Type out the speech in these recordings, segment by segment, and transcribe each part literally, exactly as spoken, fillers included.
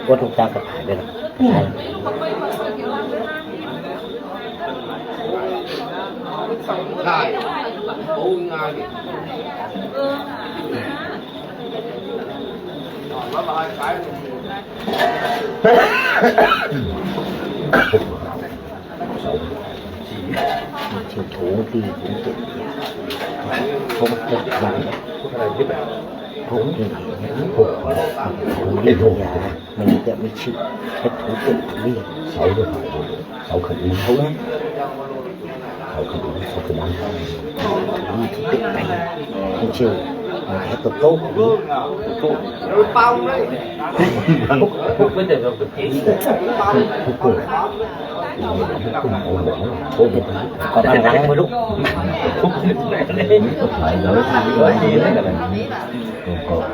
Có thùng trang tập thể đây này. Chỉ thủ thì cũng tự không tự bằng. Không tự không đi nhà. Mình sẽ mới chịu hết thủ tục đi. Sáu được phải. Sáu khẩn đi. Sáu đấy. Sáu khẩn đi. Sáu khẩn ăn. Đi thì tự tay. Không chịu. Mà hết tổ tốt đi. Có ba tháng mới lúc.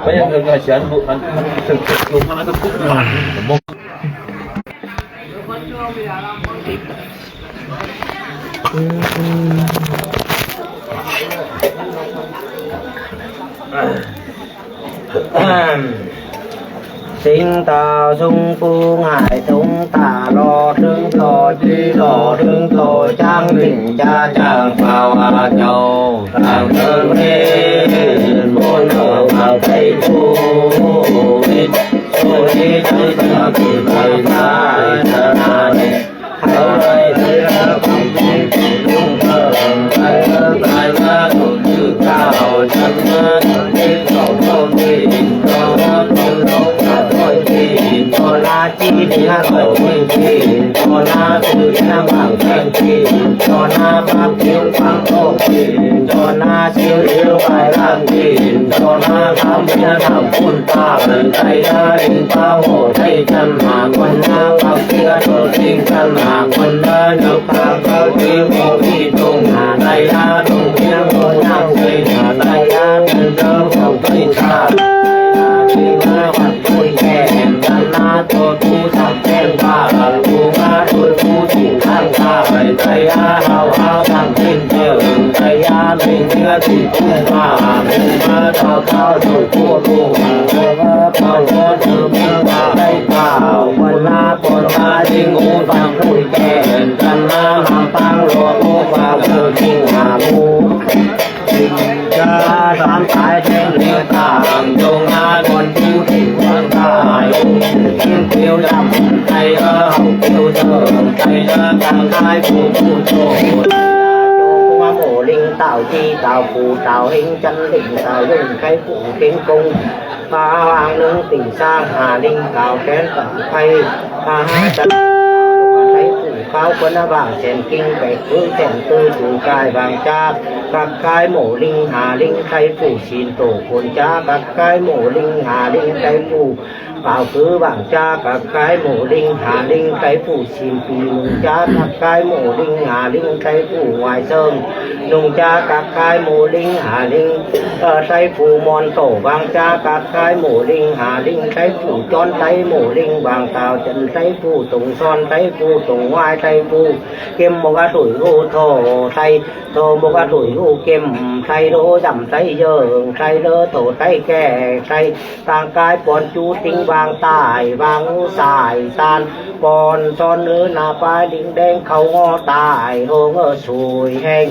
Bây giờ người, người sẽ ăn bụng, ăn, ăn, ăn, ăn, ăn, ăn. Sinh tao sung pung hải tống tả lo trưng to chi lo trưng to trang đỉnh cha chàng phao a châu tàng thơ mê môn ở vào tây thu. Sô đi tây tây tây tây tây tây. Mô linh tảo chi tảo phủ tảo hinh chăn đỉnh tảo dùng cái phủ tiến công. Phá hoang lưỡng tỉnh sang Hà Linh tảo kén tảo khay. Phá há chăn tảo khay phủ kháo quân vàng sen kinh bạch phứ sen tư chủ cai vàng cha. Các cái mô linh Hà Linh khay phủ xin tổ phồn cha. Các cái mô linh Hà Linh khay phủ Bảo cứ vàng cha các cái mô linh Hà Linh khay phủ xin pì nung cha các cái mô linh Hà Linh khay phủ ngoài sơn nung cha các cái mô linh Hà Linh, ờ, khay phủ mòn tổ vàng cha các cái mô linh Hà Linh khay phủ chón khay mô linh vàng tào chân khay phủ tổng son khay phủ tổng ngoài khay phủ kiêm một cái tuổi ô thổ khay thổ một cái tuổi ô kiêm khay đô dặm khay dơ khay đô thổ khay kẻ khay Tang kai pon chu ting vang tai vang u sai san pon son nư na pai ling đeng khâu ngo tai hô ngơ sui heng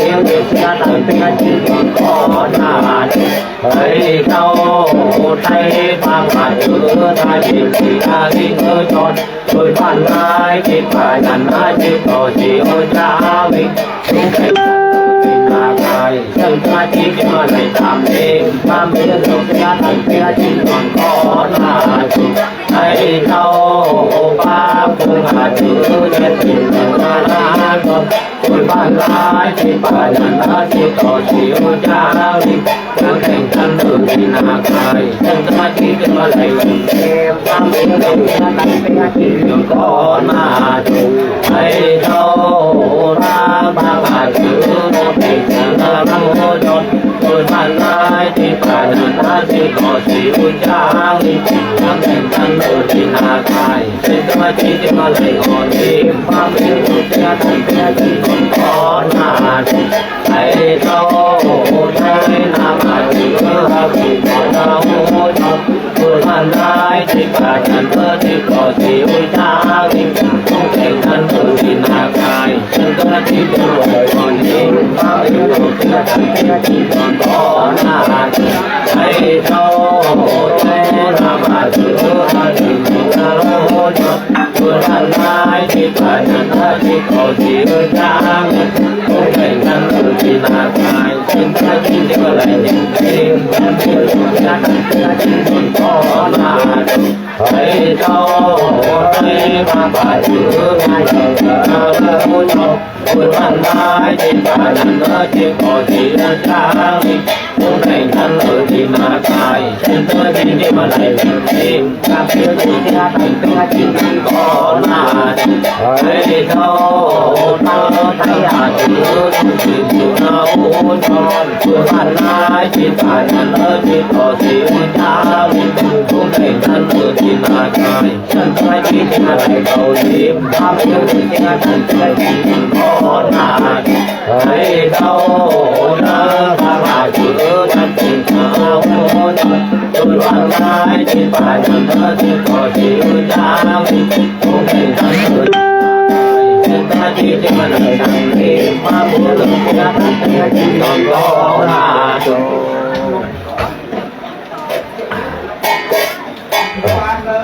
เสียตั้งแต่จิตก่อนมา ไทเจ้าไทบ้านมาเจอ ไทเสียลิงเออจอด โดยบ้านไทที่ป่ายันนาที่ต่อที่โอจาวิ ลุงไก่เป็นนาไก่ ซึ่งตาที่จะมาในตามเอง ตามเรื่องของเสียตั้งแต่จิตก่อนก่อนมาจุ ไทเจ้าป้าผู้หาถือเจ็ดสิบหนึ่งนานา คนบ้านหลายที่ป่ายันนาที่ต่อที่โอจาวิ เดินแข่งกันเดินที่นาคาย เดินสมาธิเป็นมาไหลเกม ความเป็นเรื่องการตั้งเป็นอาชีพเรื่องก่อนมาจุ ไทเจ้าตาบาบาถือโนเป็นเจ้าโนจน คนบ้านหลายที่ป่ายันนาที่ต่อที่โอจาวิ เดินแข่งกันเดินที่นาคาย เป็นสมาธิที่มาไหลอ่อนเอง ความเป็นอุจจาระเป็นต้นก่อนมาจุ ไทเจ้าไทนามาถือว่าผู้ก่อดาวจอม ผู้ท่านร้ายที่ป่าจันทร์เธอที่ก่อสิวจาริก ต้องแต่งนั้นเธอที่นาคาย ซึ่งเจ้าหน้าที่ตำรวจก่อนเอง ความเป็นอุจจาระเป็นต้นก่อนมาจุ ไทเจ้าไทนามาถือว่าผู้ก่อดาวจอม ผู้ท่านร้ายที่ป่าจันทร์เธอที่ก่อสิวจาริก ต้องแต่งนั้นเธอที่นาคาย ซึ่งเจ้าหน้าที่จะมาไหลเอง ความเป็นอุจจาระเป็นต้นก่อนมาจุ ไทเจ้าไทมาป่าถือไทเจ้าผู้ชอบ ผู้ท่านร้ายที่ป่านั้นเธอที่ก่อสิวจาริก ต้องแต่งนั้นเธอที่นาคาย ซึ่งเจ้าหน้าที่จะมาไหลเอง ครับ เพื่อที่จะตั้งเป็นอาชีพก่อนมาจุ ไทเจ้าตาไทอาถือต้องถือผู้นาโอจอน ผู้ท่านร้ายที่ป่านั้นเธอที่ก่อสิวจาริก ต้องแต่งนั้นเธอที่นาคาย ซึ่งเจ้าหน้าที่จะมาไหลเขาเอง ครับ เพื่อที่จะตั้งเป็นอาชีพก่อนมาจุ ไทเจ้าตาไทอาถือต้องถือผู้นาโอจอน ผู้ท่านร้ายที่ป่านั้นเธอที่ก่อสิวจาริก ต้องแต่งนั้นเธอที่นาคาย ซึ่งเจ้าหน้าที่จะมาไหลเขาเอง ครับ เพื่อที่จะตั้งเป็นอาชีพก่อนมาจุ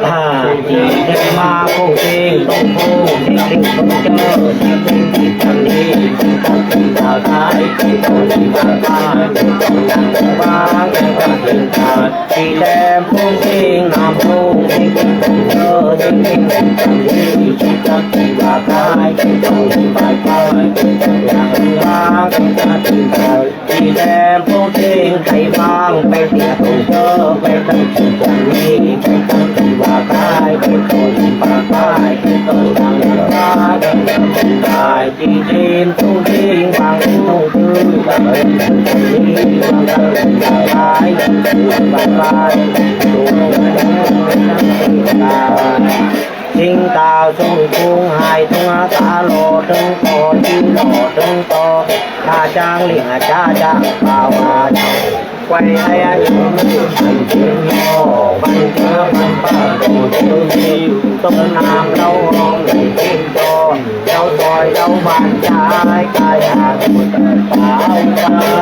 ถ้าจีได้มาโค้งเซ้งต้องโค้งเซ้งต้องเจอ ที่เป็นที่ทำดี ที่ทำดีตาท้าย ที่ต้องดีตาท้าย ที่ต้องดังบ้าง ที่ต้องเป็นตา ที่แหลมโค้งเซ้ง น้ำโค้งเซ้ง ที่ต้องเจอ ที่เป็นที่ทำดี ที่ทำดีตาท้าย ที่ต้องดีตาท้าย ที่ต้องดังบ้าง ที่ต้องเป็นตา ที่แหลมโพธิ์เต็งไทบ้าง ไปเตี้ยตรงเจอ ไปตั้งที่ตรงนี้ ไปตั้งที่ว่าคาย ไปโตที่ปากคาย ไปโตทางเหนือ ไปตั้งที่ตรงใต้ ที่เต็มทุ่งทิ้งบางทุ่งพื้น บางทุ่งพื้นที่บางทุ่งบางคาย บางทุ่งบางคาย ทุ่งบางคาย ทิ้งตาส่งทุ่งหายทุ่งหาตาหล่อถึงต่อที่หล่อถึงต่อ Cha chang ling a cha chang pa wa chang. Quay ai ai yu yu yu yu yu. Ban cha ban pa yu yu yu. Tông nam lau hong yu yu yu. Lau soi lau ban cha ai kai a tu ta pa ai pa.